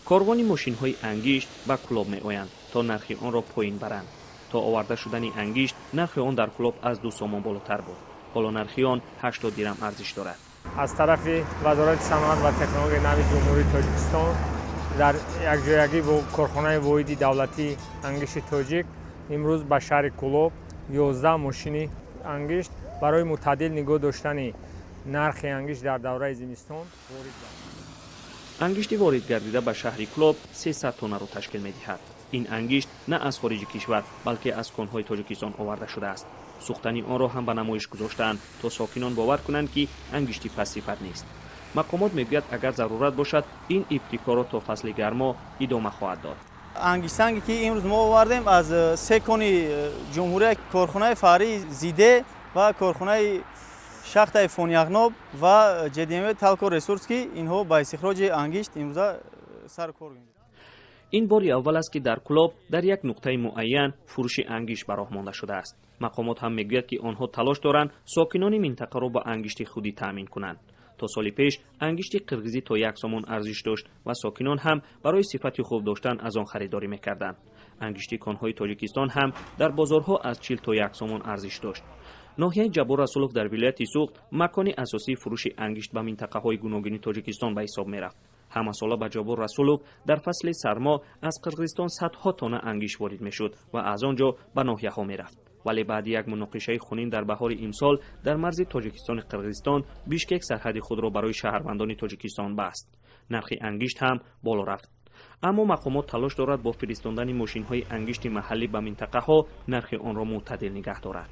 Корвони мошинҳои ангишт ба Кӯлоб меоянд, то нархи онро поин баранд. То оварда шудани ангишт нархи он дар Кӯлоб аз 2 сомон болотар буд. Ҳоло нархи он 80 дирам арзиш дорад. Аз тарафи Вазорати саноат ва технологияи нави Ҷумҳурии Тоҷикистон дар якҷоягӣ бо корхонаи воҳиди давлатии ангишти тоҷик имрӯз ба шаҳри Кӯлоб 11 мошини ангишт барои мӯътадил нигоҳ доштани нархи ангишт дар давраи зимистон ворид гардид. Ангишти воридгардида ба шаҳри Кӯлоб 300 тоннаро ташкил медиҳад. Ин ангишт на аз хориҷи кишвар, балки аз конҳои Тоҷикистон оварда шудааст. Сӯхтани онро ҳам ба намоиш гузоштаанд, то сокинон бовар кунанд, ки ангишти пастсифат нест. Мақомот мегӯяд, агар зарурат бошад, ин ибтикорро то фасли гармо идома хоҳад дод. Ангиштсанге, ки имрӯз мо овардем, аз се кони ҷумҳурия: корхонаи фаръии Зиде ва корхонаи шахтаи Фонияғноб ва ҶДМ Талко Ресурс, ки инҳо ба истихроҷи ангишт имрӯза сару кор. Ин бори аввал аст, ки дар Кӯлоб дар як нуқтаи муайян фурӯши ангишт ба роҳ монда шудааст. Мақомот ҳам мегӯяд, ки онҳо талош доранд сокинони минтақаро ба ангишти худӣ таъмин кунанд. То соли пеш ангишти қирғизӣ то 1 сомон арзиш дошт ва сокинон ҳам барои сифати хуб доштан аз он харидорӣ мекарданд. Ангишти конҳои Тоҷикистон ҳам дар бозорҳо аз 40 то 1 сомон арзиш дошт. Ноҳияи Ҷаббор Расулов дар вилояти Суғд макони асосии фурӯши ангишт ба минтақаҳои гуногуни Тоҷикистон ба ҳисоб мерафт. Ҳамасола ба Ҷаббор Расулов дар фасли сармо аз Қирғизистон садҳо тонна ангишт ворид мешуд ва аз он ҷо ба ноҳияҳо мерафт. Вале баъди як муноқишаи хунин дар баҳори имсол дар марзи Тоҷикистони Қирғизистон, Бишкек сарҳади худро барои шаҳрвандони Тоҷикистон баст. Нархи ангишт ҳам боло рафт. Аммо мақомот талош дорад бо фиристондани мошинҳои ангишти маҳаллӣ ба минтақаҳо нархи онро мӯътадил нигаҳ дорад.